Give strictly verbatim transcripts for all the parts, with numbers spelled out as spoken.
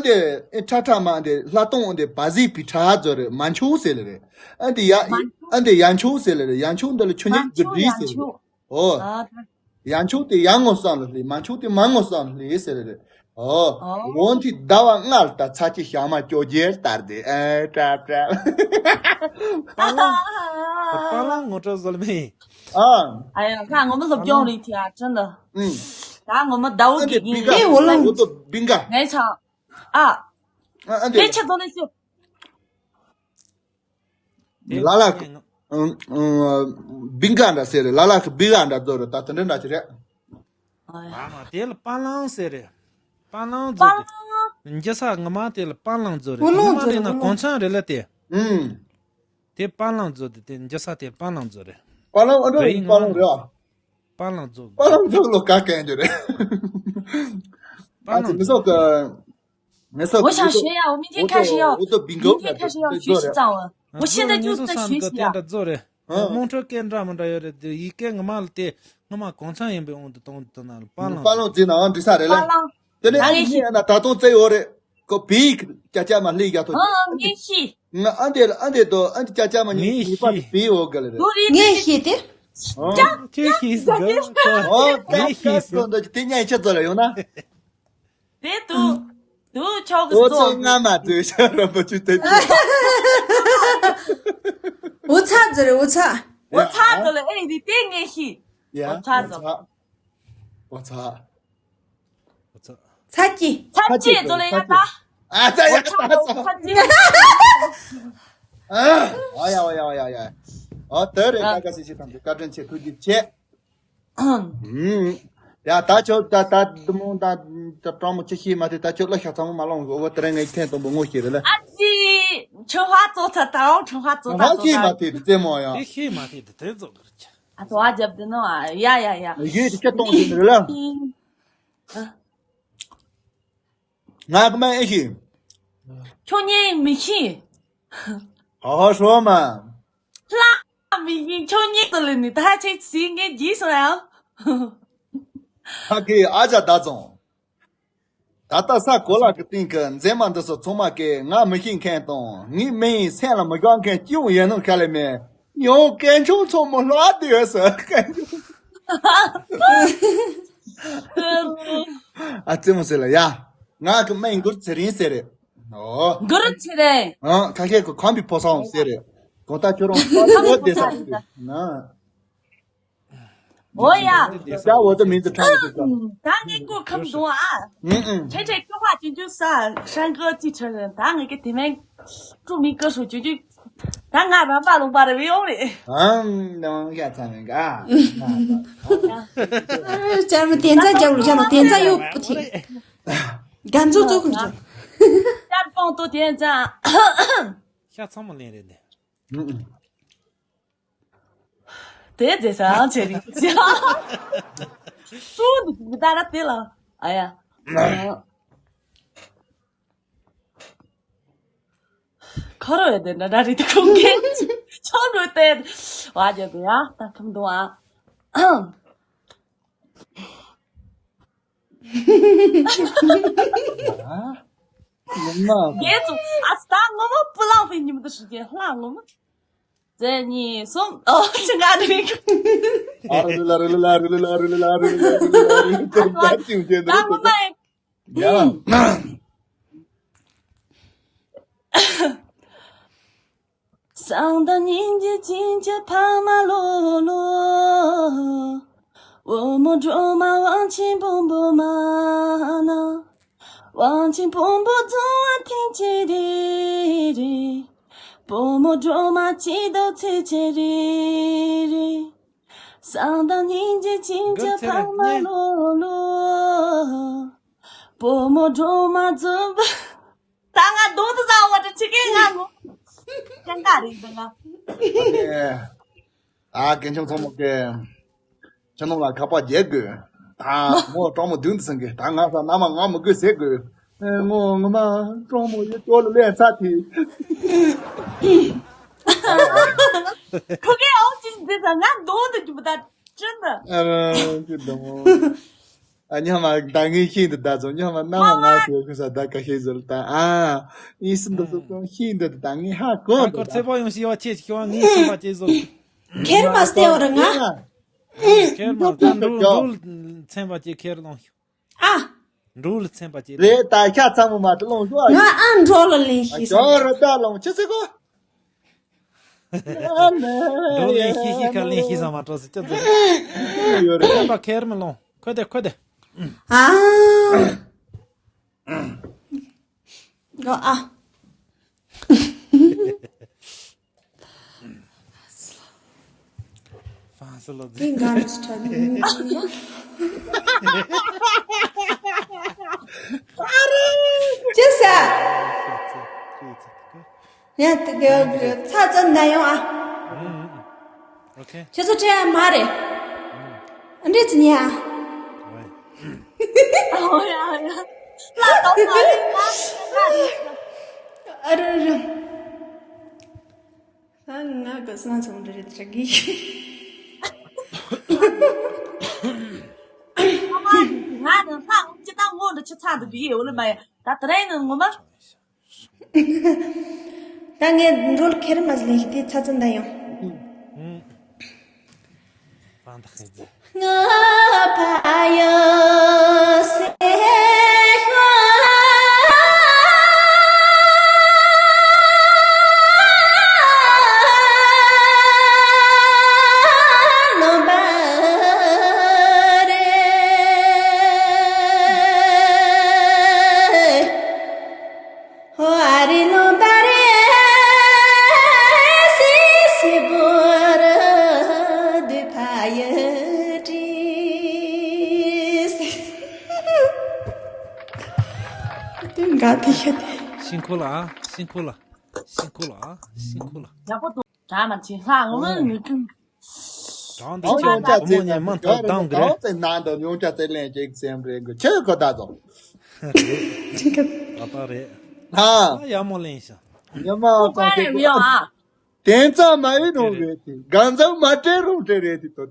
འདི་ཨེ་ཁྲ་ཁྲ་མ་འདི་ལྷ་སྟོང་འདི་བ་ཟི་པི་ཁྲ་ཛོ་རེད། མ་མཆོག་ཟེར་ལེ་རེད། ཨ་འདི་ཡ་ཨ་འདི་ཡ་མཆོག་ཟེར་ལེ་རེད། ཡ་མཆོག་འདི་ལ་ཆོས་ཉིད་ཀྱི་འདི་ཟེར་ལེ། ཨོ། ཡ་མཆོག་དེ་ཡ་ངོ་བསམ་ལ་ལྷི། མ་མཆོག་དེ་མ་ངོ་བསམ་ལ་ལྷི་ཟེར་ལེ་རེད། ཨོ། འོ་འདི་ཟླ་བ་ལྔ་ལ་ད་ཚ་ཅི་ཞག་མ་སྐྱོ་རྒྱལ་ལྟར་དེ་ཨེ་ཀྲབ་ཀྲབ། པ་ལང་པ་ལང་ངོ་སྤྲོད་ཟོལ་མེ། ཨ། ཨ་ཡ་ཁ་ངོ་མ་སློབ་སྦྱོང་རེད་ཐི་ཨ་ཁྲོན་ད། ཨུམ། ད་ངོ་མ་ཟླ་བོ་ཨ་གི་འདི་གིན་པིང་ཀ་ངའི་འོ་ལང་འོ་ཏོ་པིང་ཀ་ངའི་ཆང་ཨ། ཨ་ཨ་འདི་དེ་ཆ་ཚང་ནས་སུ། ལ་ལ་ཨུམ་ཨུམ་བིང་ག་འདྲ་ཟེར་རེད། ལ་ལ་གི་བི་ག་འདྲ་ཚོ་རེད། ད་དེ་འདྲ་འདྲ་ཅི་རེད། ཨ་མ་དེ་ལ་པ་ལང་ཟེར་རེད། པ་ལང་ཚོ་དེ་འཇི་ས་ངི་མ་དེ་ལ་པ་ལང་ཚོ་རེད། ངི་མ་དེ་ན་གོང་ཚང་རེད་ལ་དེ། ཨུམ། དེ་པ་ལང་ཚོ་དེ་དེ་འཇི་ས་དེ་པ་ལང་ཚོ་རེད། པ་ལང་ཨ་འདྲ་བོད་ཡིག་པ་ལང་རེད་ཨ། པ་ལང་ཚོ། པ་ལང་ཚོ་ལོ་ཀ་གན་རྒྱུ་རེད། པ་ཨ་ཚོ་ལང་མི་ཚོ་ཚོ་གི没事，我想学呀，我明天开始要，我都我都 bingo 明天开始要学习藏文。我现在就在学习呀。 དེ་འདྲ་རྫོ་རེད། དམངས་ཁྲོད་སྐད་འདྲ་མི་འདྲ་ཡོད་རེད། དེ་ཡི་གེ་ངི་མ་ལ་དེ་ངི་མ་གོང་ཚང་ཡིན་པའི་དབང་དུ་གཏོང་དུ་ན་པ་ལང་པ་ལང་ཟེར་ན་འགྲིག་ས་རེད་ལ། པ་ལང་དེ་ནས་ཨ་ནི་ཨ་ན་ད་དུང་བཙལ་ཡོད་རེད། ཁོ་བི་ཡིག་ཅ་ཅ་མ་ལྷི་རྒྱ་ཐོ། ཨ་ངས་ཤེས། ང་ཨ་འདེ་ལ་ཨ་འདེ་དོ་ཨ་འདེ་ཅ་ཅ་མ་ཉི་ངས་ཉི་པ་ཤེས། བི་འོ་ག་ལ་རེད། ངས་ཤེས་ཏེ། ཨོ། ཁྱེད་ཤེས་ཟིག་ག་ཨོ་ངས་ཤེས་ཟིག་དེ་ཉན་ཆ་ཚོ་ལ་ཡོང་ན། དེ་དུ་དུ་ཆོག་གི་འོ་ཚོ་སོ། ང་མ་ཚོས་ཤ་ར་པ་ཆུ་དེ་ཆུ། འུ་ཚ་ཟེར་འུ་ཚ། འོ་ཚ་ཚོ་ལ་ཨེ་འདི་དེ་ངས་ཤེས། ཡ་འོ་ཚ་ཚོ། འོ་ཚ། ཚ་ཀི། ཚ་ཅེ་ཚོ་ལ་ཡ་ད། ཨ་ཚ་ཡ་ད་ཚ། ཚ་ཅེ། ཨ་ཡ་ཡ་ཡ་ཡ། ཨ་དེ་རེད། ད་ག་སི་ཞིག་དང་བཀའ་དྲིན་ཆེ། ཐུགས་རྗེ་ཆེ། ཡ་ད་ཁྱོད་ད་ད་འདི་མོ་ད་ད་སྤྲང་མོ་ཅི་ཤེས་མ་ཐེ། ད་ཁྱོད་ལ་ཤ་ཚ་མོ་མ་ལོང་གི་འོ་དེ་རིང་ངས་ཐེངས་དང་པོ་ངོ་ཤེས་རེད་ལ། ཨ་ཙི། ཆུ་ཧ་ཙོ་ཚ་ད་འོ་ཆུ་ཧ་ཙོ་ད་ང་ཙོ་ཤེས་ད་མ་ཐེ་དེ་རྩེད་མོ་ཡ། དེ་ཤེས་མ་ཐེ་དེ་དེ་ཙོ་གི་རེད། ཨ་ཙོ་ཨ་རྒྱབ་དེ་ནོ་ཨ་ཡ་ཡ་ཡ། ཡེ་དེ་ཁྱོད་གཏོང་ཤེས་རེད་ལ། ང་གི་མ་ཨེ་ཤེས། ཁྱོད་ཉན་མི་ཤེས། ཧ་ཧ་ཧྲོ་མ། ལྷ་མི་ཡིན་ཁྱོད་གཉིས་དུ་ལུས་ནི་ད་ཆེ་སི་ངས་བགྱིས་སོང་ཡང་། ཧ་གི་ཨ་ཅག་ད་ཙང་། ད་ལྟ་ས་གོ་ལ་གི་སྟེང་གི་མཛེས་མ་འདི་ཚོ་ཚང་མ་གི་ང་མི་ཤེས་མཁན་དང་ངའི་མིང་སེམས་ལ་མི་དགའ་མཁན་སྐྱིད་པོ་ཡིན་ནོ་ཁ་ལས་མེད། ཡང་སྐད་ཆུང་ཚང་མ་ལྷག་བསྡད་ཟེར། ཨ་ཙི་མོ་ཟེར་ལ་ཡ། ང་གི་མིང་མགུར་ཚེ་རིང་ཟེར་རེད། ཨོ། མགུར་ཚེ་རིང་། ཨ་ཁ་ཤས་ཀྱི་ཁམས་པའི་ཕོ་སང་ཟེར་རེད། གང་ལྟར་ཁྱོད་རང་ཁམས་པའི་ཕོ་སང་ཟེར་ན། ཨོ་ཡ། ད་འོ་ད་མིང་དུ་ཁྲང་གི་ཟེར། ད་ངས་ཀོ་ཁམས་དུང་ཨ། ཨུ་ཨུ། ཁྲེ་ཁྲེ་ཀོ་ཧ་ཅུན་ཅུན་ས་ཧྲན་ཀོ་ཅི་ཁྲ་རེད། ད་ངས་ཀི་དེ་མིན་ཀྲུ་མིང་ཀི་ཧྲུ་ཅུན་ཅུན། ད་ང་རམ་པ་ལུང་པ་རེ་བའི་ཡོང་རེད། ཨང་ནང་ཡ་ཚ་མེད་ག་ཅར་མ་དེ་ཚ་རྒྱབ་རུ་བཞག་ནོ་དེ་ཚ་ཡོད་པོ་དེ། རྒན་ཚོ་ཚོ་ཁུར་ཅོ། ཅར་པོང་ཏོ་དེ་ཚ། ཤ་ཚང་མ་ལེན་རེད་ནས། དེ་རྫས་སའང་ཆེ་རིགས། སུ་འདི་ད་ར་དེ་ལ་ཨ་ཡ། ཁ་རོ་ཡ་དེ་འདྲ་འདྲ་རེད་དེ་ཁུང་གེ་ཆོ་རུ་དེ་བ་ཇ་དེ་ཡ་ད་ཁམ་དུ་ཨ། རྒྱན་ཚོ་ཨ་སྟ་ངོ་མ་སྤུ་ལངས་པའི་ཉིན་མོ་དུ་ཞིག་གི་ལྷ་ངོ་མ། རྩེ་གཉིས་གསུམ། ཨོ་ཅི་ང་རིག་ཨ་རུ་ལ་རུ་ལ་རུ་ལ་རུ་ལ་རུ་ལ་རུ་ལ་རུ་ལ་རུ་ལ་རུ་ལ་རུ་ལ་ད་ངོ་མ་ཡིན། ཡ། ད་ང་རྡུང་དུ་ཟ་བ་དུ་ཆི་གེ་ང་ངོ་ཅང་ག་རིག་འདུག་ང་། ཨ་རྒན་ཆུང་ཚང་མ་གི་ཁྱེད་རྣམ་ལ་ཁ་པར་རྒྱག་དགོས། ད་མོ་སྤྲང་མོ་མདུན་དུ་སོང་གི་ད་ང་ས་མནའ་མ་ང་མི་དགོས་ཟེར་དགོས། ཨེ་ངོ་ངོ་མ་སྤྲང་མོ་ཡི་ཅོ་ལ་ལས་ཚ་དེ། ཁོ་གེ་ཨོ་ཅི་འདི་ད་ང་རྡུང་དུ་རྒྱུ་མ་ད་ཅི་འདི། ཨ་ར་ཅི་འདི་མོ། ཨ་ཉམས་མ་ད་ངས་ཤེས་འདུག་ད་ཚོ་ཉམས་མ་རྣམ་པ་ང་ཞོག་ཤོག་ས་ད་ག་ཤེས་ཟེར་ད་ཨ། ཨིན་སི་འདི་ཚོ་ཀྱང་ཤེས་འདུག་ད་ངས་ཧ་གོ་ཨ་འདུག་ཁོ་ད། ཚེ་དཔག་ཡོང་ཤི་ཡོད་ཅེས་ཀྱི་བ་ངས་ཤེས་པ་ཅེས་བཟོ། ཁེར་མ་སྟེ་འོ་ར་ང་། ཁེར་མ་ད་འགྲོ་འགྲོ་ཚན་པ་ཅེས་ཁེར་ལོང་ཤོག་ཨ། འགྲོ་ལ་ཚན་པ་ཅེས། རེད་ད་ཤ་ཚ་མོ་མ་ཏི་ལོང་ཤོག་ང་ཨ་འགྲོ་ལ་ལེན་ཤི་ས། ཨ་ར་ད་ལོང་ཆི་སི་གོ། འགྲོ་ལེན་ཤི་ཤི་ཁ་ལེན་ཤི་ས་མ་འགྲོ་སི་ཅི་ཙི། ཡོད་རེད། ཚན་པ་ཁེར་མི་ལོང་ཁོ་དེ་ཁོ་དེ། ཨ། འགྲོ་ཨ། ཧྥང་སི་ལོ་ཙི། ཅི་ཟ། ཡ་དེ་གི་ཚ་ཙམ་ན་ཡོང་ཨ། ཨོ་ཁེ། ཁྱེད་ཚོ་བྲེལ་ཡ་མ་རེད། ཨ་འདྲེ་ཙི་ཉེ་ཨ། ཨོ་ཡ་ཡ། ལ་ཏོ་ས་རེད་ལ་ཏོ་ས་རེད། ཨ་ར་ར། ང་གི་སང་ཚང་འདི་རེད་ཆག་གི། ང་ནི་ལྷག་ཅི་ད་ངོ་འདི་ཆི་ཚ་འདི་གི་ཡོད་ལ་མ་ཡ་ད་དེ་རིང་ནི་ངོ་མ། ད་ངས་འགྲོལ་ཁེར་མ་ལེན་ཤི་དེ་ཚ་ཚ་འདའ་ཡོང་། ང་ཕ་ཡོ་སེ་ཧོ། ཧོ་ཨ་རི་ལོ་བ་རེ་སི་སི་བོ་ར་དུ་ཕ་ཡ་ཏི་སི། དུ་འགའ་དུ་ཤ་དེ། ཤིང་ཁོ་ལ་ཤིང་ཁོ་ལ་ཤིང་ཁོ་ལ་ཤིང་ཁོ་ལ། ཡག་པོ་འདུག་ད་མ་ཅི་ལྷག་ངོ་མ་ངུ་ཀུན། གྲངས་འདི་ཨོ་ཅིག་ཡོང་ཅག་བུ་མོ་ཙེ་ཉན་མ་ཐག་གྲངས་སྡང་གི་རེད། ཙེ་ནང་དུ་ཡོང་ཅག་ཙེ་ལན་ཅིག་སེམས་རེ་དགོས་ཁྱོད་ཁོ་ད་ཚོ། ད་ད་རེད། ཧ། ད་ཡག་མོ་ལེན་ཤག་ཉི་མ་ཁོ་ཚང་ཁ་རེ་ཡོང་ཨ། དེང་སང་མ་ཡིན་རུང་རེད་དེ་གང་ཚང་མ་སྤྲད་རུང་སྤྲད་རེད་དེ་ཏོ།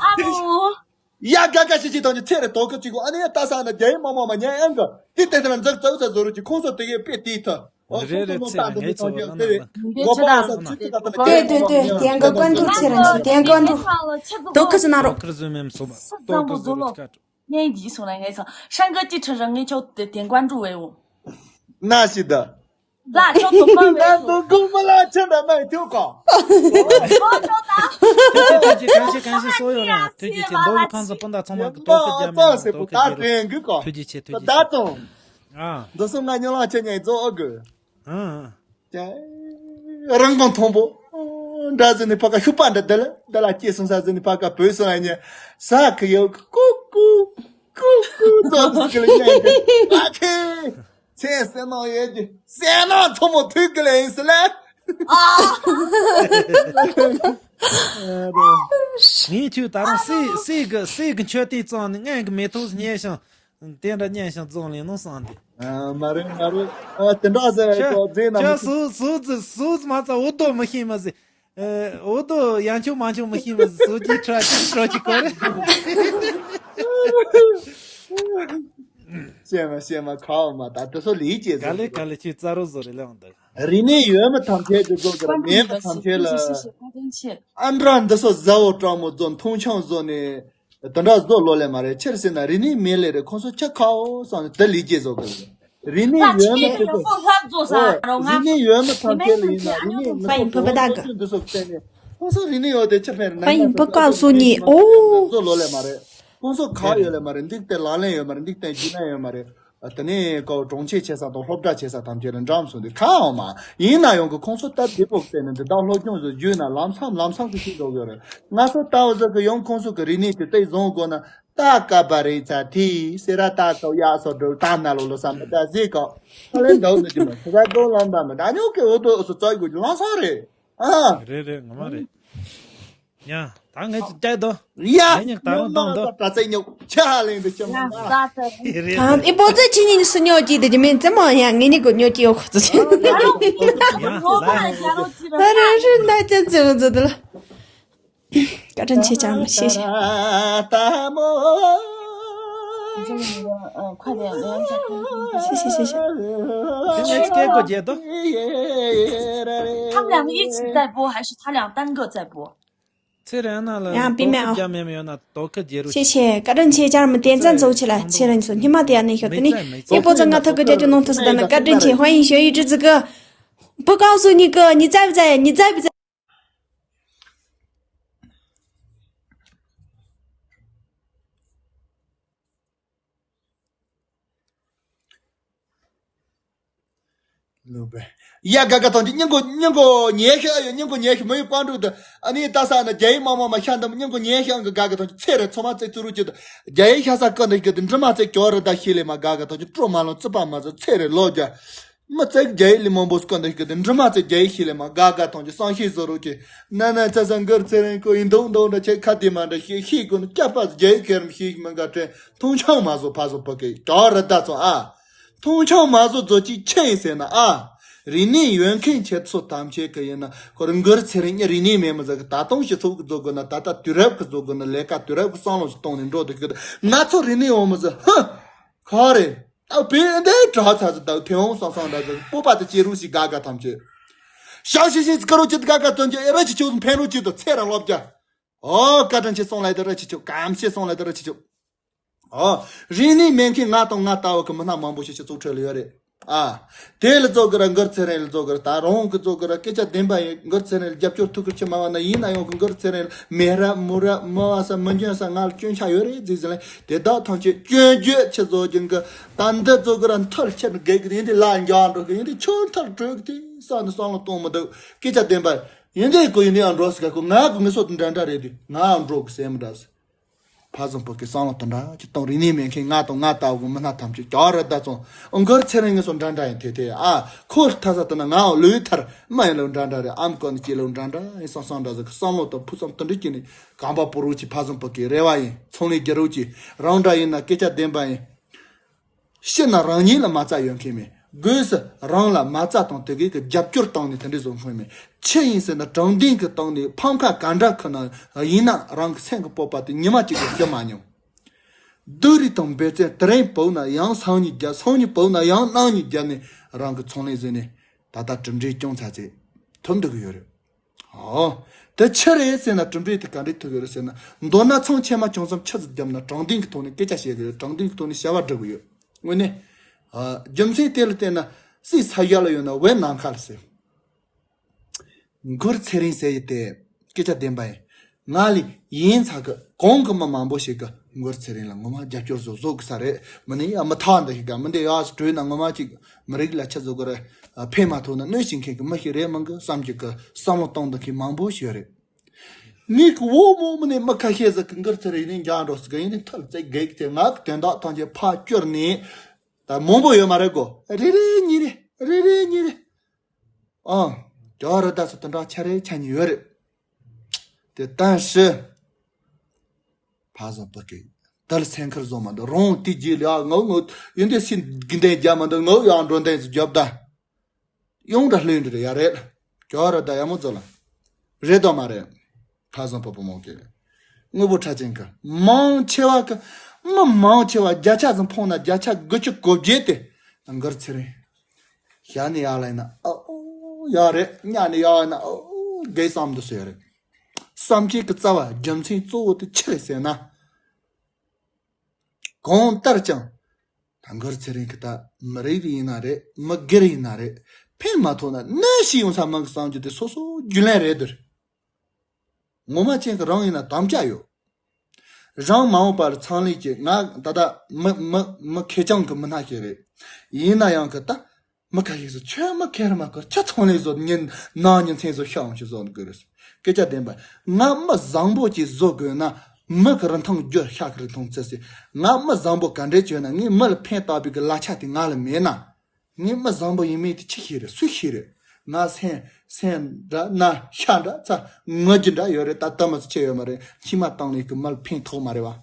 ཨ་མོ། ཡ་ག་ག་ཤི་ཤི་དང་ནི་ཚེ་རེ་དོ་ཁ་ཅིག་གོ་ཨ་ནི་ཡ་ལྟ་ས་ན་རྒྱ་ཡི་མ་མ་མ་ཉན་ཨང་གི་དེ་ཏན་ཏན་འཛག་ཙའུ་ཙ་བཟོ་རུ་ཅིག་ཁོང་ཚོ་དེ་གའི་དཔེ་དེའི་ཐ་ཨོ་རེ་ཁོང་རེ་ཚོ་ནོ་ཚེ་ཏ་ཏ་རེ་མི་ཐང་ཅང་དེ་རེ་གོ་པ་ས་ཚུལ་ཅི་ཀ་ཏ་ཏ་དེ་དེ་དེ་དེ་ཡང་ག་ཀོན་ཀྲུ་ཚེ་རང་ཚོ་དེ་ཀོན་ཀྲུ་དོ་ཁ་ཟི་ན་རོ། ངའི་འདི་སོང་ན་ངའི་སང་ཧྲང་གི་ཅི་ཁྲི་རང་ངའི་ཆོག་དེ་དེ་ཀོན་ཀྲུ་བས་འོ། ན་ཤི་ད། ལ་ཅོག་ཏུ་མ་ན་བས་དུ་ཀུ་མ་ལ་ཆ་འདྲ་མ་ཐུ་ཀོ། ཐུགས་རྗེ་ཆེ། གང་ཞིག་གང་ཞིག་གསོ་ཡོད་རེད། ཐུགས་རྗེ་ཆེ། མདོ་དབུས་ཁམས་སུ་སྤུན་ཟླ་ཚང་མ་གི་དོ་ཁུར་རྒྱབ་ནས་དོ་ཁུར་རྒྱབ་རེད། ཐུགས་རྗེ་ཆེ། ཐུགས་རྗེ་ཆེ། ཨ། འདི་སོ་ང་ཉོ་ལ་ཆ་ཉེ་ཛོ་ཨོ་གི། ཨ། རང་དབང་མཐོན་པོ། འདྲ་ཟེར་ནས་ཕ་ཀ་ཤུ་པ་འདྲ་འདི་ལ་འདི་ལ་སྐྱེས་སོང་ས་ཟེར་ནས་ཕ་ཀ་བོས་སོང་ཨ་ཉེ། ས་ཁི་ཡོ་ཀུ་ཀུ་ཀུ་ཀུ་ཙོག་ཙོག་གི་ལ་ཉེ་གི་ཨ་ཁེ། ཚེ་སེ་ནང་ཡོད་ཀྱི་སེ་ནང་ཐོ་མོ་ཐུག་གི་ལ་ཡིན་སི་ལ། ངས་ཁྱོད་ད་རུང་སྲས་སྲས་གི་སྲས་གི་མཆོད་རྟེན་བཙོང་ནས་ངན་གི་མེ་ཏོག་ཉེ་ཞིང་དེ་འདྲ་ཉན་ཞིང་བཙོང་ལེན་ནོ་སང་དེ། ཨ་མ་རེད་མ་རེད། ཨ་དེ་འདྲ་ཟེར་ཁྱོད་ཁོ་རྫས་ན་ཁྱོད་མི་སུ་སུ་ཟི་སུ་མ་ཚ་འུ་དོ་མི་ཤེས་མ་ཟི། ཨ་འུ་དོ་ཡང་ཆུང་མ་ཆུང་མི་ཤེས་མ་ཟི་སུ་ཅི་ཁྲ་ཅི་ཁྲ་ཅི་གོ་རེད། ཤེས་མ་ཤེས་མ་ཁ་བ་མ་ད་དེ་ཚོ་ལས་ཀྱི་ག་ཟི། ལེ་ག་ལེ་ཁྱོད་རྩ་རོ་བཟོ་རེད་ལེ་འོང་འདུག་རིག་གནས་ཡོད་མི་ཐམས་ཅད་དེ་ཚོ་གི་མེད་མི་ཐམས་ཅད་ལ་ཨ་འདྲ་འདི་ཚོ་ཟ་འོ་སྤྲང་མོ་བཟོ་མཐོང་ཆུང་བཟོ་ནས་དེ་འདྲ་བཟོ་ལོ་ལས་མ་རེད། ཕྱིར་ཟེར་ན་རིག་གནས་མེད་ལེ་རེད། ཁོང་ཚོ་ཁྱི་ཁ་འོ་སང་དེ་ལས་རྒྱས་བཟོ་གི་རེད། རིག་གནས་ཡོད་མི་དེ་ཚོ་ཨོ་རིག་གནས་ཡོད་མི་ཐམས་ཅད་ལ་ཡིན་ན་རིག་གནས་མི་ཚོ་འདི་ཚོ་བལྟས་ནས་ཁོང་ཚོ་རིག་གནས་ཡོད་དེ་ཁྱི་ཕན་རེད། ན་ཡིན་ན་ཁོང་ཚོ་བཟོ་ལོ་ལས་མ་རེད། ཁོང་ཚོ་ཁ་ཡོད་ལེ་མ་རེད། འདི་དེ་ལག་ལེན་ཡོད་མ་རེད། འདི་དེ་རྒྱུ་ན་ཡོད་མ་རེད། དེ་ནས་ཀོ་གྲོང་ཁྱེར་ཆེ་ས་དང་སློབ་གྲྭ་ཆེ་ས་ཐམས་ཅད་ལ་འགྲམ་སོང་དུས་ཁ་འོང་མ་ཡིན་ན་ཡང་གི་ཁོང་ཚོ་སྟབས་བདེ་པོ་བལྟས་ནས་འདི་དག་སློབ་སྦྱོང་བཟོ་རྒྱུ་ན་ལམ་སང་ལམ་སང་གི་ཤིག་འགྲོ་གི་རེད། ང་ཚོ་ལྟ་བུ་ཟིག་གི་ཡང་ཁོང་ཚོ་གི་རིག་གནས་དེ་ཏིག་བཟང་དགོས་ན་ཏ་ཀ་བ་རེ་ཚ་ཐི་སེ་ར་ཏ་ཀ་ཡ་སོ་འགྲོ་ཏ་ན་ལོ་ལོ་ས་མི་ཏ་ཟེ་ཀོ་ཁ་ལེན་འདོག་ནི་དེ་མ་ཁ་ཁ་དོ་ལམ་པ་མི་ད་ཉོ་གི་འོ་དོ་སོ་ཙོག་གི་ལམ་སང་རེད། ཨ། རེད་རེད་ངོ་མ་རེད། ཡ། ད་ངས་ཅིག་བལྟས་དོ། ཡ། ངས་ཉག་ད་རུང་བཏང་དོ། ད་ཚེ་ཉོག་ཆ་ཧ་ལེན་དུ་ཅམ་ན། རེད་རེད། ཨི་པོ་ཙེ་ཆི་ཉིན་སུ་ཉོ་ཅི་དེ་ཅི་མིན་ཙེ་མོ་ཡ་ངས་ཉིག་གོ་ཉོ་ཅི་ཡོ་ཁོ་ཚོ་ཆི། ཡ་ལ། ད་རུང་ཧྲུ་ད་ཅན་ཙེ་འུ་ཙོ་དེ་ལ། བཀའ་དྲིན་ཆེ་ལྕམ། 谢谢。 你这个，嗯，快点，连一下。 谢谢谢谢。 དེ་ནས་སྐད་གོ་རྒྱལ་དོ། 他们两个一起在播，还是他俩单个在播？ ཚེ་རིང་ན་ལ་ཡང་པི་མེ་ཨ། རྒྱ་མེ་མེ་ཡོད་ན་དོ་ཁ་རྒྱལ་རུ། 谢谢。བཀའ་དྲིན་ཆེ་ལྕམ། 点赞走起来。 ཚེ་རིང་ཚོ་སྙི་མ་དེ་ཡང་ནས་ཤོར་དེ་ནི་ཡེ་པོ་ཙང་ང་ཐུག་གི་རྒྱ་ཇུ་ནང་ཐུག་ས་དང་ན། བཀའ་དྲིན་ཆེ། 欢迎学语之子哥。 不告诉你哥，你在不在？你在不在？ ལུག་པས། ཡ་དགའ་དགའ་ཐང་ཅིག་སྙིང་གོ་སྙིང་གོ་ཉེ་ཤ། ཨ་ཡོ་སྙིང་གོ་ཉེ་ཤ། མི་ཡི་དཔལ་འབྲུག་དང་ཨ་ནི་ལྟ་ས་ན་རྒྱ་ཡིག་མང་མང་མ་ཤ་འདམ། སྙིང་གོ་ཉེ་ཤ་གི་དགའ་དགའ་ཐང་ཅིག་ཚེ་རེ་ཚོ་མ་ཚེ་ཚུ་རུ་ཅིག་ཏུ་རྒྱ་ཡིག་ཤ་ས་ཀ་འདི་གི་དི་འབྲི་མ་ཚེ་ཀྱོ་རི་ད་ཤི་ལེ་མ་དགའ་དགའ་ཐང་ཅིག་སྤྲོ་མ་ལོང་རྩི་པ་མ་ཚོ་ཚེ་རེ་ལོ་རྒྱ་མི་ཚེ་རྒྱ་ཡིག་ལི་མང་པོ་ཀ་འདི་གི་དི་འབྲི་མ་ཚེ་རྒྱ་ཡིག་ཤི་ལེ་མ་དགའ་དགའ་ཐང་ཅིག་སང་ཤི་ཟོ་རུ་ཅིག་ན་ན་ཚ་ས་མགར་ཚེ་རིང་ཀོ་ཡིན་འདུག་འདུག་འདྲ་ཆེ་ཁ་དི་མ་འདྲ་ཤི་ཤི་ཀོ་ནི་སྐྱ་པ་རྒྱ་ཡིག་ཁེར་མ་ཤི་མི་དགའ་དྲན་ཐུང་ཆང་མ་ཟོ་ཕ་ཟོ་པ་ཀེ་ཀྱོ་རི་ད་ཚོ་ཨ། མཐོང་ཆུང་མ་བཟོ་བཟོ་ཅིག་ཆེ་ཡིན་ཟེར་ན་ཨ། རིག་གནས་ཡོད་མཁན་ཁྱེད་ཚོ་ཐམས་ཅད་ཀྱི་ཡིན་ན་ཁོ་རང་མགར་ཚེ་རིང་གཉིས་རིག་གནས་མེད་མི་ཟེར་གི། ད་དུང་སྤྱི་ཚོགས་ཀྱི་བཟོ་དགོས་ན། ད་ལྟ་དུས་རབས་ཀྱི་བཟོ་དགོས་ན། ལས་ཀ་དུས་རབས་ཀྱི་བསམ་བློ་ཞིག་གཏོང་ནས་འགྲོ་འདུག་གི། ང་ཚོ་རིག་གནས་ཡོད་མི་ཟེར་ཧ། ཁོ་རེ་ཨ་བེ་འདའི་དྲག་ཚ་ཚ་དང་ཐེ་འོང་སང་སང་འདྲ་ཟེར་སྤོབས་པ་དེ་སྐྱེ་རུ་ཞིག་དགའ་དགའ་ཐམས་ཅད། ཤག་ཤིག་ཤིག་སྐར་རོ་ཅི་དགའ་དགའ་ཐམས་ཅད་ཨེ་ར་ཅི་ཆུ་ཕན་རུ་ཅི་དང་ཚེ་ར་ལོབ་རྒྱ། ཨོ་བཀའ་དྲིན་ཆེ་སོང་ལ་དེ་ར་ཅི་ཆུ་གམ་ཤེས་སོང་ལ་དེ་ར་ཅི་ཆུ། ཨོ། རིག་གནས་མེད་མཁན་ང་དང་ང་ལྟ་བུ་གི་མི་སྣ་མང་པོ་ཞིག་སྤྱི་ཚོགས་ཁྲོད་ལ་ཡོད་རེད། ཨ། དེ་ལ་བཟོ་དགོས་ར་མགར་ཚེ་རིང་ལ་བཟོ་དགོས་ར། ད་རང་གི་བཟོ་དགོས་ར། སྐད་ཆ་བདེན་པ་ཡིན། མགར་ཚེ་རིང་ལ་རྒྱབ་སྐྱོར་ཐུགས་ཁུར་ཆེ་མ་བ་ན་ཡིན་ན་ཡང་གི་མགར་ཚེ་རིང་ལ་མེ་ར་མུ་ར་མ་བ་ས་མི་འཇོན་ས་ང་ལ་སྐྱོན་ཆ་ཡོད་རེད་ཟིག་ཟིག་ལ་དེ་དག་ཐམས་ཅད་སྐྱོན་བརྗོད་ཆེ་བཟོ་རྒྱུན་གི་ད་འདི་བཟོ་དགོས་ར། མཐར་ཁྱེར་ནས་གེགས་ཡིན་དེ་ལ་འགྱོ་འགྲོ་གི་ཡིན་དེ་ཆོ་མཐར་བྲོས་གི་དེ་ས་ནི་བསམ་བློ་གཏོང་མི་འདུག་སྐད་ཆ་བདེན་པ་ཡིན་དེ་གོ་ཡིན་དེ་ཡང་འགྲོ་སི་ག་གོ་ང་གི་ངི་སོ་དེ་འདྲ་འདྲ་རེད་དུས་ང་ཡང་འགྲོ་གི་སེམས་འདྲ་སི། ཕ་བཟང་པོ་གི་བསམ་བློ་དེ་འདྲ་ཅིག་གཏོང་། རིག་གནས་མེད་མཁན་ང་དང་ང་ལྟ་བུ་མི་སྣ་ཐམས་ཅད་ཀྱ་ར་ད་ཙང་ཨོ་མགར་ཚེ་རིང་ངི་སོ་འདྲ་འདྲ་ཡིན་དེ་དེ་ཨ་ཁོ་ཐ་ས་དེ་ན་ང་ལོས་ཐར་མ་ཡིན་ལོ་འདྲ་འདྲ་རེད། ཨམ་ཀོ་ནི་ཅི་ལོ་འདྲ་འདྲ་ཡིན་བསམ་བསམ་འདྲ་ཟིག་གི་བསམ་བློ་དང་ཕུགས་བསམ་དེ་འདྲ་ཅིག་ནི་གང་པ་པོ་རུ་ཅིག་ཕ་བཟང་པོ་གི་རེ་བ་ཡིན། ཚོང་ལས་རྒྱུ་རུ་ཅིག་རང་འདྲ་ཡིན་ན་སྐད་ཆ་བདེན་པ་ཡིན། ཤི་ན་རང་ཉིད་ལ་མ་རྩ་ཡོད་མཁན་མེད། སྒོས་སུ་རང་ལ་མ་རྩ་དང་དེ་གའི་གི་རྒྱབ་སྐྱོར་བཏང་ནས་དེ་འདྲའི་བཟོ་མཁན་མེད། ཆི་ཡིན་ཟེར་ན་དྲང་བདེན་གི་སྟེང་ནས་ཕམ་ཁ་ག་འདྲ་ཁུར་ན་ཡིན་ན་རང་གི་སེམས་གི་སྤོབས་པ་དེ་ཉི་མ་གཅིག་གི་ཞི་མ་མྱོང་། སྡུག་རུས་དང་འབད་བརྩོན་དེ་རིང་བོ་ན་ཡང་སང་ཉིན་རྒྱབ། སང་ཉིན་བོ་ན་ཡང་གནངས་ཉིན་རྒྱབ་ནས་རང་གི་ཚོང་ལས་ཟིན་ནས་ད་ལྟ་གྲུབ་འབྲས་སྐྱོང་ཚར་ཚེ་ཐོབ་འདུག་གི་ཡོད་རེད། ཨོ། དེ་ཆི་རེད་ཟེར་ན་གྲུབ་འབྲས་དེ་ག་འདྲས་ཐོབ་ཡོད་རེད་ཟེར་ན། མདོར་ན་ཚང་ཆེ་མ་ཆུང་གསུམ་ཆི་ཟིག་བརྒྱབ་ན་དྲང་བདེན་གྱི་ཐོག་ནས་སྐད་ཆ་བཤད་གི་རེད། དྲང་བདེན་གྱི་ཐོག་ནས་བྱ་བ་སྒྲུབ་གི་ཡོད། དངོས་གནས། ཨ། རྒྱུ་མཚན་དེ་ལ་བལྟས་ན་སྲིད་ས་ཡ་ལ་ཡོད་ན་བོད་ནམ་མཁའ་ལ་ཟེར། མགར་ཚེ་རིང་ཟེར་ཡི་དེ་སྐད་ཆ་བདེན་པ་ཡིན། ང་ལས་ཡིན་ཚ་གི་གོང་གི་མི་མང་པོ་ཞིག་གི་མགར་ཚེ་རིང་ལ་ངོ་མ་རྒྱབ་སྐྱོར་བཟོ་བཟོ་གི་ས་རེད། མི་ནི་ཡ་མི་ཐག་འདི་ཞིག་ག་མི་འདི་ཡག་སུ་བྲོས་ན་ངོ་མ་ཅིག་མི་རིགས་ལ་ཆ་བཟོ་གི་རེད། ཕན་མ་ཐོགས་ན་གནོད་བྱེད་མཁན་གི་མི་ཞིག་རེད་མང་གི་བསམ་གྱི་གི་བསམ་བློ་གཏོང་འདི་མཁན་མང་པོ་ཞིག་ཡོད་རེད། ངས་གི་འོ་མོ་མི་ནི་མི་ཁ་ཤས་ཟིག་གི་མགར་ཚེ་རིང་ནི་འཇག་འགྲོ་སི་གི་ཡིན་ནི་ཐལ་རྩེ་གེགས་ཏེ་ང་གི་དོན་དག་ཐམས་ཅད་ཕར་བསྐྱུར་ནས་ད་མང་པོ་ཡོད་མ་རེད་གོ། རེ་རེ་གཉིས་རེ་རེ་རེ་གཉིས་རེ། ཨང་། ཇོ་རི་དྭགས་སུ་དེ་འདྲ་ཆ་རེ་ཆ་གཉིས་ཡོད་རེད། དེ་ལྟར་ཞུ། ཕ་བཟང་པོ་གི་དལ་སེང་ཁར་བཟོ་མ་འདུག་རང་དེ་རྗེས་ལ་ཡང་ངའུ་ངའུ་ཡིན་དེ་སྲིད་དགེ་འདུན་རྒྱ་མ་འདུག་ངའུ་ཡང་འགྲོ་འདན་ཟིག་རྒྱབ་ད། ཡོང་འདྲ་ལྷོད་འདྲ་ཡ་རེད། ཇོ་རི་དྭགས་ཡ་མོ་ཛོ་ལ། རེད་དོ་མ་རེད། ཕ་བཟང་པོ་བུ་མོ་གི། དངོས་པོ་ཁྲ་ཅན་གི། མང་ཆེ་བ་གི། མི་མང་ཆེ་བ་བརྒྱ་ཆ་ཟིག་འཕངས་ན་བརྒྱ་ཆ་དགུ་བཅུ་གོ་བརྒྱད་དེ། མགར་ཚེ་རིང་། ཞག་ནས་ཡར་ལ་ཡིན་ན་ཨ་ཨོ་ཡག་རེད། ཉལ་ནས་ཡར་ཡིན་ན་ཨ་ཨོ་དགའི་བསམ་འདུག་ཟེར་རེད། བསམ་སྤྱོད་ཀྱི་རྩ་བ་རྒྱུ་མཚན་གཙོ་བོ་དེ་ཆི་རེད་ཟེར་ན། གང་ལྟར་ཀྱང་། ད་མགར་ཚེ་རིང་གི་ད་མི་རིགས་ཡིན་ན་རེད། མི་སྒེར་ཡིན་ན་རེད། ཕན་མ་ཐོགས་ན་ནད་ཞིག་ཡོང་ས་མང་གི་བསམ་རྒྱུ་དེ་སོ་སོ་རྒྱུན་ལས་རེད་འདུག་ངོ་མ་ཅན་གྱི་རང་ཡིན་ན་དམ་བཅའ་ཡོད། རང་མ་འོངས་པར་ཚང་ལས་ཀྱི་ང་ད་ལྟ་མི་མི་མི་ཁེར་རྐྱང་གི་མི་སྣ་ཞིག་རེད། ཡིན་ན་ཡང་གི་ད་མི་ཁ་ཤས་སུ་ཁྱོད་མི་ཁེར་མ་ཁེར་ཁྱོད་ཚང་ལས་བཟོ་ཉིན་ནང་ཉིན་མཚན་བཟོ་ཤ་འོང་ཞིག་བཟོ་ནི་དགོས་རེད། སྐད་ཆ་བདེན་པ། ང་མི་བཟང་པོ་ཅིག་བཟོ་དགོས་ན་མི་གི་རིན་ཐང་རྒྱུ་ཤ་གི་རིན་ཐང་བརྩི་སྲིད། ང་མི་བཟང་པོ་ག་འདྲས་བྱོས་ན་ངས་མི་ལ་ཕན་བཏགས་པའི་གི་ལ་ཆ་དེ་ང་ལ་མེད་ན། ངས་མི་བཟང་པོ་ཡིན་མིན་དེ་ཅི་ཤེས་རེད། སུས་ཤེས་རེད། ང་སེམས་སེམས་འདྲ་ན་ཤ་འདྲ་ཚ་ངུ་རྒྱུ་འདྲ་ཡོད་རེད། ད་ལྟ་མ་ཚོ་ཆེ་ཡོད་མ་རེད། མཆི་མ་བཏང་ནས་གི་མི་ལ་ཕན་ཐོགས་མ་རེད་བ།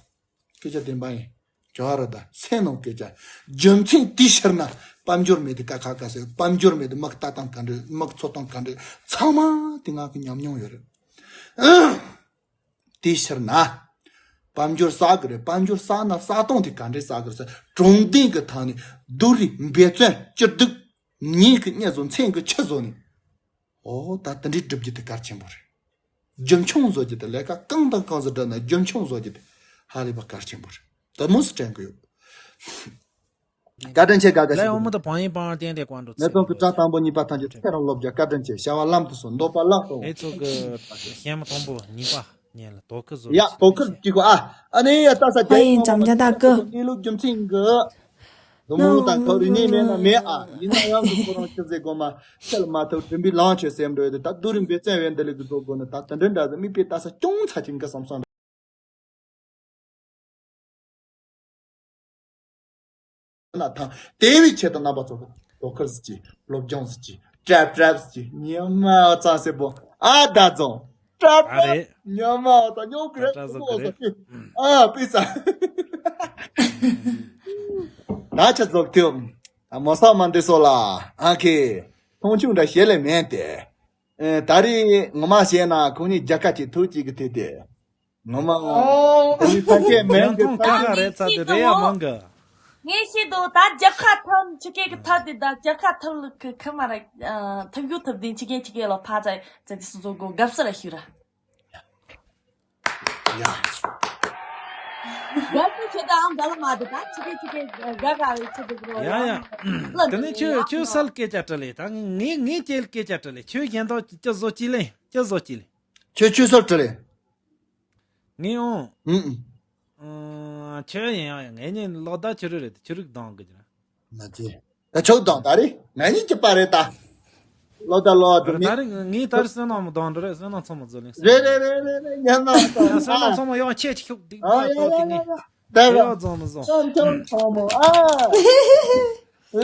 སྐད་ཆ་བདེན་པ་ཡིན། ཇོ་རི་དྭགས་སེམས་ནང་སྐད་ཆ། རྒྱུ་མཚན་དེའི་ཕྱིར་ན་དཔལ་འབྱོར་མེད་དེ་ཀ་ཁ་ཀ་ཟེར། དཔལ་འབྱོར་མེད་དེ་མི་ལྟ་སྟངས་ག་འདྲ་མི་འཚོ་སྟངས་ག་འདྲ་ཚང་མ་དེ་ང་གི་ཉམས་མྱོང་ཡོད་རེད། དེའི་ཕྱིར་ན། དཔལ་འབྱོར་བསགས་ཀྱི་རེད། དཔལ་འབྱོར་བསགས་ན་བསགས་སྟངས་དེ་ག་འདྲས་བསགས་ཀྱི་རེད་ཟེར། དྲང་བདེན་གྱི་ཐོག་ནས་སྡུག་རུས་འབད་བརྩོན་སྐྱིད་སྡུག་ཉིན་གྱི་གཉིད་བཟོ་མཚན་གྱི་ཆུ་བཟོ་ནས། ཨོ་ད་དེ་འདྲའི་སྒྲུབ་རྒྱུ་དེ་གལ་ཆེན་པོ་རེད། རྒྱུ་མཚན་བཟོ་རྒྱུ་དེ། ལས་ཀ་གང་དང་གང་ཟིག་བསྒྲུབས་ན་རྒྱུ་མཚན་བཟོ་རྒྱུ་དེ་ཧ་ལས་པ་གལ་ཆེན་པོ་རེད། དེ་མོ་ཟིག་དྲན་གི་ཡོད། བཀའ་དྲིན་ཆེ། དགའ་དགའ་ཞིག་ལས་འོ་མ་དང་བང་ཡིན་པའང་བསྟན་ཏེ་བཀའ་འགྲོ་ཚེ་རིང་། ཚོགས་ཀྱི་བཀྲ་དང་པོ་གཉིས་པ་ཐམས་ཅད་ཚེ་རིང་ལོ་བརྒྱ། བཀའ་དྲིན་ཆེ། བྱ་བ་ལམ་དུ་སོང་། འདོད་པ་ལག་ཏུ་འོང་། ཨེ་ཚོགས་ཀྱི་ཞལ་མ་དང་པོ་གཉིས་པ་ཉན་ལ་དོ་ཁུར་བཟོ་ཡ་དོ་ཁུར་གཅིག་གོ་ཨ། ཨ་ནི་ཡ་ལྟ་ས། ཨ་ཡིན་ཙམ་རྒྱ་དག་གི། གནས་ལུགས་རྒྱུ་མཚན་གི། དུ་མོ་དང་ཁོ་རིག་གནས་མེད་ན་མེད་ཨ། ཡིན་ན་ཡང་གི་ཁོ་རང་ཆི་ཟེར་དགོས་མ། ཚེ་ལ་མ་ཐུག་དྲིན་པའི་ལང་ཆོས་སེམས་འགྲོ་ཡོད་དེ། ད་སྡུག་རུས་འབད་བརྩོན་བས་འདི་ལས་གི་བཟོ་དགོས་ནི། ད་དེ་འདྲ་འདྲ་ཟེར་མིག་དཔེ་ལྟ་ས་ཅུང་ཚ་ཅིག་གི་བསམ་སོང་། ན་ཐང་། དེ་བས་ཆེད་དུ་རྣམ་པ་ཚོ་གི་དོ་ཁུར་ཟེར་གྱི། སློབ་སྦྱོང་ཟེར་གྱི། ཀྲབ་ཀྲབ་ཟེར་གྱི། ཉི་མ་ཙང་སེ་པོ་ཨ་ད་རྫོང་། ཀྲབ་ཨ་ཀྲབ། རེད། ཉི་མ་ཙང་ཉོ་གི་རེད། ཀྲབ་ཀྲབ་ཟེར་གི་རེད། ཨ་པི་ཙ། ད་ཆ་ཟོག་ཐེབས། ད་མོ་ས་མ་འདི་སོ་ལ། ཨ་ཁེ། མཐོང་ཆུང་འདྲ་བྱེད་ལེ་མེད་དེ། ཨེ་ད་རེས་ངོ་མ་བཤད་ན་ཁོང་གཉིས་རྒྱལ་ཁ་ཅིག་ཐུག་ཅིག་གི་དེ་དེ། ངོ་མ། ཨོ། ཨོ། ཨོ་ཡི་ཐ་ཁེ་མེན་གི་ཐ་ཁ་རེད་ཚ་དེ་རེད་ཡ་མང་གི། ངས་ཤེས་འདུག་ད་རྒྱལ་ཁ་ཐོབ་ཆི་གེ་གི་ཐབས་དེ། ད་རྒྱལ་ཁ་ཐོབ་ལུགས་གི་ཁི་མ་ར། ཐབས་ཡུ་ཐུབ་དེ་ཆི་གེ་ཆི་གེ་ལོ་ཕ་ཙ་ཙ་དེ་སུ་ཟོ་གོ་དགབ་ས་ར་ཤུ་ར། ཡ། དགབ་ས་ཁྱོད་ད་ཨང་ག་ལ་མ་དེ་ད་ཆི་གེ་ཆི་གེ་དགའ་དགའ་རེ་ཆི་དེ་གོ་ཡ་ཡ། དེ་ནས་ཁྱོད་ཁྱོད་སལ་སྐད་ཆ་དྲི་ལེ། ད་ངས་ངས་ཁྱེད་སྐད་ཆ་དྲི་ལེ། ཁྱོད་གཞན་དག་ཅི་བཟོ་ཅི་ལེ། ཅི་བཟོ་ཅི་ལེ། ཁྱོད་ཁྱོད་སོར་བྲི་ལེ། ངས་འོང་། ཨུ་ཨུ། ཨང་། ཁྱོད་ཡིན་ཡང་ངས་ཉིན་ལོག་ད་ཁྱོད་རེད། ཁྱོད་རིག་གདང་གི་ཅི་རེད། མ་ཚེ། ད་ཆོག་གདང་ད་རེད། ང་གཉིས་ཀྱི་པ་རེད་ད། ལོག་ད་ལོག་ད་ད་རེད། ད་རེད་ངས་ད་རེད་བསོད་ནམས་གདང་འདྲ་རེད། བསོད་ནམས་ཚང་མ་བཟོ་ལེན་རེད་རེད་རེད་རེད་རེད། ཉན་ན་ད། ཡང་བསོད་ནམས་ཚང་མ་ཡང་ཆེ་ཆེ་ཁྱོད་སྡིག་པ་ཨ་ཡ་ཡ་ཡ་ཡ། ད་ཡ་ཡ་ཚང་མ་བཟོ། ཚང་ཚང་ཚང་མ་ཨ།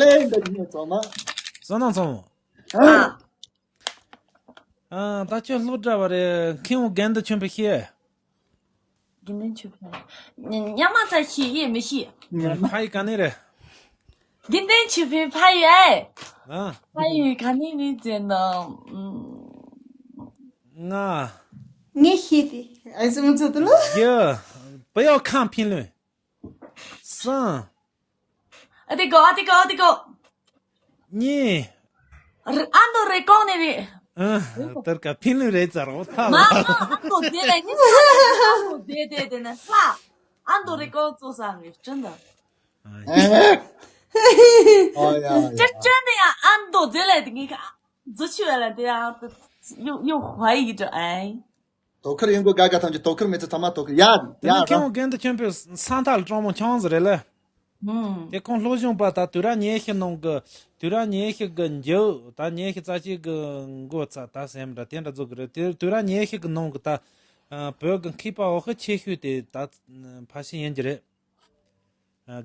ལེན་ད་ཉིད་ཚང་མ། བསོད་ནམས་ཚང་མ། ཨ། ཨ། ད་ཁྱོད་སློབ་གྲྭ་བ་རེད། མཁན་བོ་དགེ་འདུན་ཆོས་འཕེལ་ཤེས། དགེ་འདུན་ཆོས་འཕེལ། ཉ- ཉམས་མ་ཚ་ཤེས་ཡེ་མི་ཤེས། ཕ་ཡི་ག་ནས་རེད། དགེ་འདུན་ཆོས་འཕེལ་ཕ་ཡི་ཨེ། ཨ། ཕ་ཡི་ག་ནས་རེད་ཟེར་ན། ང་། ངས་ཤེས་ཏེ། ཨ་ཙི་མི་ཚོ་དུ་ལོ། བཞི། བུ་ཡོ་ཁང་ཕིན་ལོན། གསུམ། ཨ་དེ་གོ་ཨ་དེ་གོ་ཨ་དེ་གོ་གཉིས། རི- ཨ་མདོ་རི་ཀོང་ནས་རེད། ཨ། དེར་ཀ་ཕིན་ལུ་རེད་ཙར་འོ་ཐ་མ་ལ། ཨ་མདོ་དེ་ལ་ཉིན་ཨ་མདོ་དེ་དེ་དེ་ནས་ལྷ། ཨ་མདོ་རི་ཀོང་ཙོ་ས་ངེ་སྤྲིན་དང་། ཨ་ཡ་ཡ། སྤྲིན་སྤྲིན་དེ་ཡང་ཨ་མདོ་དེ་ལ་དེ་ངེ་ཀ་རྫུ་ཆུ་ལ་དེ་ཡང་ཡོ་ཡོ་ཧ་ཡི་ཀྲ་ཨ། དོ་ཁུར་ཡོང་དགོས། དགའ་དགའ་ཐམས་ཅད་དོ་ཁུར་མི་ཚེ་ཚང་མ་དོ་ཁུར་ཡ། དེ་ཡ་ནས་མཁན་རང་བོ་དགེ་འདུན་ཆོས་འཕེལ་ས་མཐའ་ལ་སྤྲང་མོ་ཆང་ཟིག་རེད་ལ། ཧུམ། དེ་ཁོང་སློབ་སྦྱོང་པ་ད་དུས་རབས་ཉི་ཤུ་ནང་གི་དུས་རབས་ཉི་ཤུ་གི་མཇུག་ད་ཉི་ཤུ་རྩ་གཅིག་གི་འགོ་ཚ་ད་སེམས་འདྲ་དེ་འདྲ་བཟོ་གི་རེད། དེ་དུས་རབས་ཉི་ཤུ་གི་ནང་གི་ད་བོད་གི་མཁས་པ་འོ་ཁ་ཆེ་ཤོས་དེ་ད་ཕ་ཤི་ཡིན་གྱི་རེད།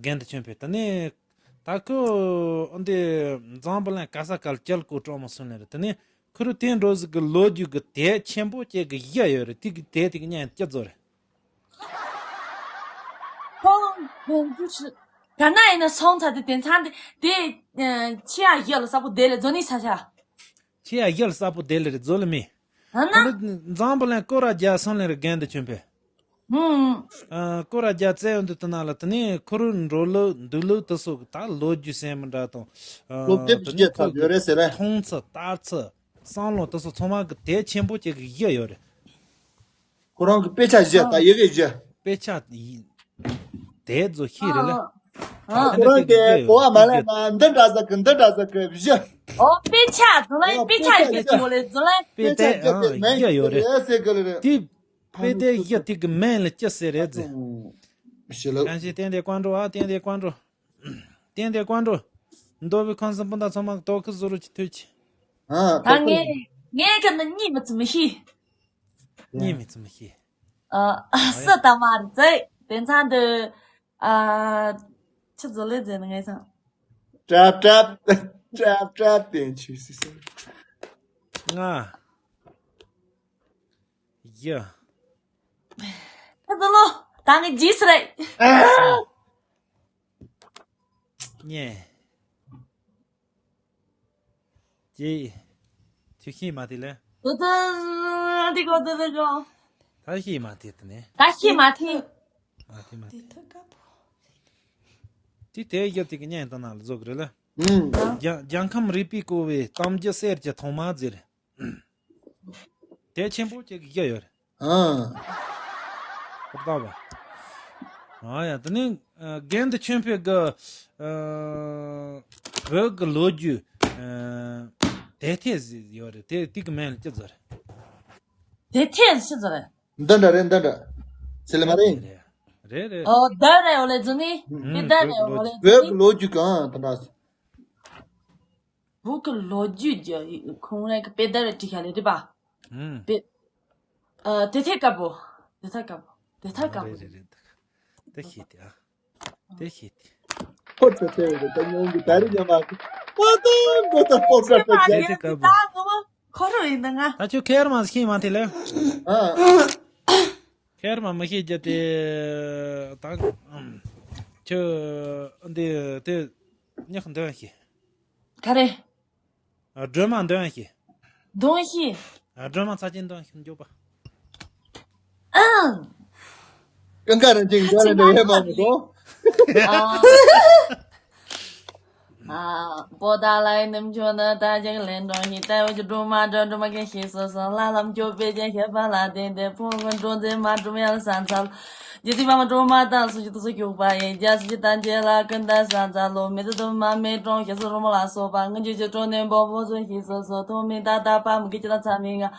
དགེ་འདུན་ཆོས་འཕེལ་དེ་ནས་ད་ཁོ་འདི་འཛམ་བུ་གླིང་ག་ས་ག་ལ་སྐྱེལ་སྐོར་སྤྲང་མོ་སོང་ནས་རེད། དེ་ནས་ཁོ་རུ་དེ་འགྲོ་ཟིག་གི་ལོ་རྒྱུས་གི་དེབ་ཆེན་པོ་ཅིག་གི་བཞི་ཡོད་རེད། དེ་གི་དེབ་དེ་གི་ཉན་སྐྱ་བཟོ་རེད། ཁོང་གོང་ཚུལ་ཞིག་ག་ན་ཡིན་ན་སོང་ཚར་དེ་དེ་ཚང་དེ་དེ་ཆེ་ཡ་བཞི་ལ་ས་པོ་དེ་ལས་བཟོ་ནི་ས་ཆ། ཁྱེད་ཡ་ཡལ་ས་པོ་དེ་ལེ་རེད་བཟོ་ལེ་མེ། ཨ་ན། ཁོ་ལ་འཛམ་བུ་གླིང་སྐོར་ར་རྒྱག་སོང་ལེ་རེད་དགེ་འདུན་ཆོས་འཕེལ། ཧུམ། ཨ། སྐོར་ར་རྒྱག་བཙལ་ཡོང་དུས་དེ་ན་ལ་དེ་ནས་ཁོ་རུ་འགྲོ་ལུགས་འདུག་ལུགས་དེ་སོགས་ཀྱི་ད་ལོ་རྒྱུས་ཟེར་མི་འདྲ་དང་། ཨ། སློབ་དེབ་དེ་ནས་བརྒྱ་ཁོ་ཐམ་ཡོད་རེད་ཟེར་ལེ། མཐོང་ཚུལ་ལྟ་ཚུལ་བསམ་བློ་དེ་སོགས་ཚང་མ་གི་དེབ་ཆེན་པོ་ཅིག་གི་བཞི་ཡོད་རེད། ཁོ་རང་གི་དཔེ་ཆ་བཞི་དང་ཡི་གེ་བཞི། དཔེ་ཆ་ཡི་དེ་ཚོ་ཤེས་རེད་ལ། ཨ། ཁོ་རང་གི་གོ་བ་མ་ལེན་ན་འདི་འདྲ་ཟེར་གི་འདི་འདྲ་ཟེར་གི་བཞི། ཨོ་དཔེ་ཆ་ཛོ་ལན་དཔེ་ཆ་ཡི་གེ་ཅི་ཡོད་ལེ་ཛོ་ལན། དཔེ་དེབ་ཨང་བཞི་ཡོད་རེད། ཟེར་གི་ལེ་རེད། དེ་དཔེ་དེབ་བཞི་དེ་གི་མིང་ལ་ཅི་ཟེར་རེད་ཟེར། ཞི་ལུ། གང་ཞིག་བསྟན་དེ་བཀའ་འགྲོ་ཨ་བསྟན་དེ་བཀའ་འགྲོ། བསྟན་དེ་བཀའ་འགྲོ། མདོ་དབུས་ཁམས་གསུམ་སྤུན་ཟླ་ཚང་མ་གི་དོ་ཁུར་བཟོ་རོགས་ཀྱི་ཐུགས་ཀྱི། ཨ། ད་ངས་ངས་གི་ནི་གཉིས་མི་ཚུ་མི་ཤེས། གཉིས་མི་ཚུ་མི་ཤེས། ཨ། ཨ་ཡ། སུ་ད་མ་རེད་ཟེར་དེ་ཚང་དུ། ཨ། ཆི་བཟོ་ལེ་ཟེར་ནི་ངས་ཚང་། ཀྲབ་ཀྲབ། ཀྲབ་ཀྲབ་བསྟན་ཆུ་སི་སི། ལྔ། བཞི། ད་ཚོ་ལོ། ད་ངས་རྗེས་སུ་རེད། ཨ། གཉིས། གཅིག་ཁྱོད་ཤེས་མ་དེ་ལས། དེ་དེ་དེ་གོ་དེ་དེ་གོ། ད་ཤེས་མ་ཐེ་དེ་ནས། ད་ཤེས་མ་ཐེ། མ་ཐེ་མ་ཐེ། དེ་ཐུག་དཀའ་པོ། དེ་དེ་རྒྱབ་དེ་གི་བརྙན་དང་ནང་ལ་བཟོ་གི་རེད་ལ། ཨུམ། རྒྱ་རྒྱལ་ཁམས་རིག་པའི་བཀོད་པའི་གཏམ་རྒྱུད་གསེར་གྱི་ཐོག་མ་ཟེར། དེ་ཆེན་པོ་ཅིག་བཞག་ཡོད་རེད། ཨ། ཧུར་ཐག་པ། ཨ་ཡ། དེ་ནས་ཨ། དགེ་འདུན་ཆོས་འཕེལ་གི་ཨ། བོད་ཀྱི་ལོ་རྒྱུས་ཨ། དེབ་ཐེར་ཟིག་ཡོད་རེད། དེ་དེ་གི་མིང་ལ་ཅི་ཟེར། དེབ་ཐེར་ཟིག་ཟེར་རེད། འདི་འདྲ་རེད། འདི་འདྲ་ཟེར་ལེ་མ་རེད། རེད་རེད། ཨོ་དེབ་རེད། འོ་ལེ་ཟེར་ནི། ཨུམ། དེ་དེབ་རེད། འོ་ལེ་བོད་ཟེར་ཀྱི་ནི། ལོ་རྒྱུས་གང་དེ་འདྲ། བོད་ཀྱི་ལོ་རྒྱུས་ཀྱི་ཁོང་རང་གི་དཔེ་དེབ་རེ་བྲིས་ཤག་ལེ་རེད་པ། ཨུམ། དཔེ། ཨ། དེབ་ཐེར་དཀར་པོ། དེབ་ཐེར་དཀར་པོ། དེབ་ཐེར་དཀར་པོ། རེད་རེད་རེད། དེ་ཤེས་ཏེ་ཨ། དེ་ཤེས་ཏེ། ཁོ་ཚོ་དེ་རེད། ད་ཉོན་གི་ད་རེད། ཉམས་མ་གི་ཨོ་ཏོ་མགོ་ཏོ་པོ་ས་པོ་རྒྱ། དེབ་ཐེར་དཀར་པོ། ད་ངོ་མ་ཁོ་རང་ཡིན་ད་ང་། ད་ཁྱོད་ཁེར་མ་ཤེས་མ་ཐེ་ལེ། ཨ། ཁེར་མ་མི་ཤེས་རྒྱུ་དེ། ད་ཨམ། ཁྱོད་འདི་དེ་ཉག་འདོན་ཤེས། ག་རེ། ཨ། སྒྲོལ་མ་འདོན་ཤེས། འདོན་ཤེས། ཨ། སྒྲོལ་མ་ཚར་གཅིག་འདོན་ཤེས། མགྱོགས་པ། ཨང་། ཀུན་དགའ་རིན་ཆེན་འདོན་ལེ་འདོན་ཡོད་པ་མི་གོ། ཨ། པོ་ཏཱ་ལའི་རྣམ་འགྱུར་ནི། ད་ཅིག་ལེན་འགྲོ་ཡིན། ལྟ་བའི་སྒྲོལ་མ་འགྲོ། སྒྲོལ་མ་སྐད་ཤེས་སོ་སོ། ལྷ་ལམ་སྐྱོབ་པའི་རྒྱལ་ཁྱབ་པ་ལ་བརྟེན་ཏེ། ཕུང་པོ་འགྲོ་འཛིན་མ་སྒྲོལ་མ་ཡང་ས་མཚམས། རྒྱལ་སྲས་པདྨ་སྒྲོལ་མ་དང་སུ་ཞིག་ཏུ་སུ་སྐྱོབ་པ་ཡིན། རྒྱལ་སྲས་ཀྱི་དམ་ཅན་ལ་ཀུན་ཏུ་ས་མཚམས་ལོ། མི་ཏི་དུ་མ་མེ་ཀྲོང་ཞེས་སུ་རོལ་མོ་ལ་སོགས་པ། ངུ་འཇུ་ཅི་ཀྲོ་ནེ་འབོ་བོ་ཚོ་ཞེས་སོ་སོ། ཐོག་མེད་ད་ད་པ་མུ་གེ་ཅི་ལ་ཚ་མེད་ང་།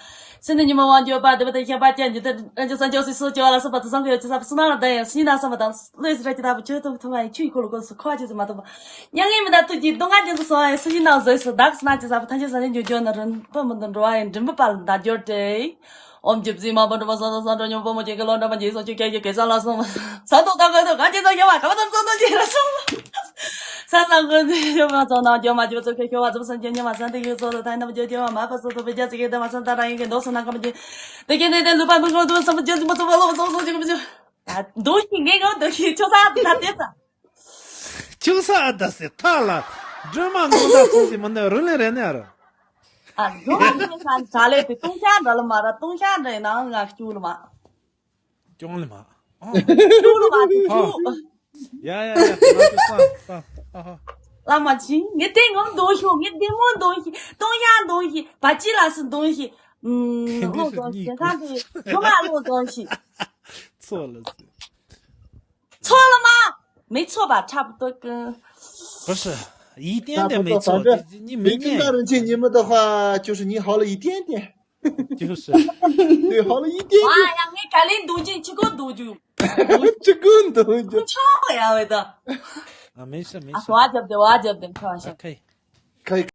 སེམས་ནི་ཉི་མ་དབང་སྒྱུར་པ། དེ་བ་དེ་ཤ་པ་ཅན་འཇུ་ཏེ་རང་ཅི་སང་ཅོག་སི་སུ་ཅོ་ལ་སོགས་པ་དུ་སང་གི་ཡོད་ཅི་ས་སུ་ན་ལ་ད་ཡང་སི་ན་སམ་པ་དང་ལོས་སི་ར་ཅི་ད་བུ་ཆོས་ཐོག་ཐོག་ཡང་ཆུ་ཡི་ཁོ་ལོ་ཁོ་སུ་ཁོ་ཅི་སི་མ་ཐོག་པ། མྱ་ངན་མི་ད་ཐུགས་ཀྱི་སྡུག་བསྔལ་ཅན་སུ་སོང་ཡང་སུ་ཡིན་ན་བཟོས་སུ་བདག་སི་ན་ཅི་ས་བུ་ཐང་ཅི་ས་ཅན་འཇུ་ཅོ་ན་རིན་པོ་མི་འདུ་འགྲོ་བ་ཡིན་འགྲིམ་པ་པ་ལ་ད་འགྱུར་ཏེ། ཨོམ་ཇི་བཟི་མ་པ་འགྲོ་བ་སོ་སོ་སོ་འགྲོ་ཉོ་པོ་མོ་ཅིག་གི་ལོ་འགྲོ་མ་ཇི་སོ་ཅུ་ཀེ་ཅུ་ཀེ་ས་ལ་སོང་། ས་ཐོག་ད་གོ་ཐོག་ག་ཅི་ས་ཡོ་བ་ག་བ་དང་སོ་ཐོག་ཅི་ར་སོང་། ས་ས་གོ་ཚེ་ཡོ་མ་ཚོ་ན་ཇོ་མ་ཇོ་ཚོ་ཁེ་ཁེ་བ་ཚོ་སོང་ཅན་ཉི་མ་ས་འདི་ཡོ་ཚོ་ད་ན་ཇོ་ཇོ་མ་མ་པ་སོ་ཐོག་པེ་ཇ་ཚི་ཀེ་ད་མ་ས་ད་ར་ཡིན་གི་འདོ་སོ་ན་ག་མ་ཇི། དེ་ཀེ་ནེ་དེ་ལུ་པ་མི་གོ་དུ་སོ་མ་ཇོ་ཇི་མ་ཚོ་བ་ལོ་སོ་སོ་ཅི་ག་མ་ཇོ། ད་འདོ་ཤི་ངེ་གོ་འདོ་ཤི་ཆོ་ས་ད་དེ་ས། ཁྱུག་ས་ཨ་ད་སེ་ཐ་ལ། སྒྲོལ་མ་མགོ་ཟླ་ཚོ་སི་མི་ནི་རུ་ལེ་རེ་ནེ་ཨ་རུ། ཨ་སྒྲོལ་མ་མགོ་ཟླ་ས་ལེ་དེ་ཏུང་ཤ་འདྲ་ལ་མ་ར་ཏུང་ཤ་འདྲ་ཡིན་ནའང་ང་སྐྱུག་ལ་མ། ཀྱོང་ལ་མ། ཨ། སྐྱུག་ལ་མ་དེ་ཨ། སྐྱུག་ཡ་ཡ་ཡ། ང་ཚོ་ས་ས་ཨ་ཧ། ལ་མ་ཆིང་ངས་དེ་ངམ་འདོ་ཤོག་ངས་དེ་མོ་འདོ་ཤི་ཏུང་ཤ་འདོ་ཤི་བ་ཅི་ལ་སི་འདོ་ཤི། ཨུམ། ཁེ་ལོ་འདི་ཟོ་ཤི་ཁ་འདི་ཇོ་མ་ལོ་ཟོ་ཤི། ཚོ་ལ་སི། ཚོ་ལ་མ། མི་ཚོ་བ་འཁྲབ་སྟོད་ཀུན། 不是，一点点没错，你没念。你跟大人去，你们的话，就是你好了一点点。就是。对，好了一点点。 ཡང་ངས་ག་ལེ་འདུག་ཅིང་ཆི་གོ་འདུག་རྒྱུ། ཆི་གོ་འདུག་རྒྱུ། ཆོག་ཡ་བས་ད། 啊，没事没事。 ཨ་བ་རྒྱབ་དེ་བ་རྒྱབ་དེ་ཁ་བ་ཤ། 可以。 可以。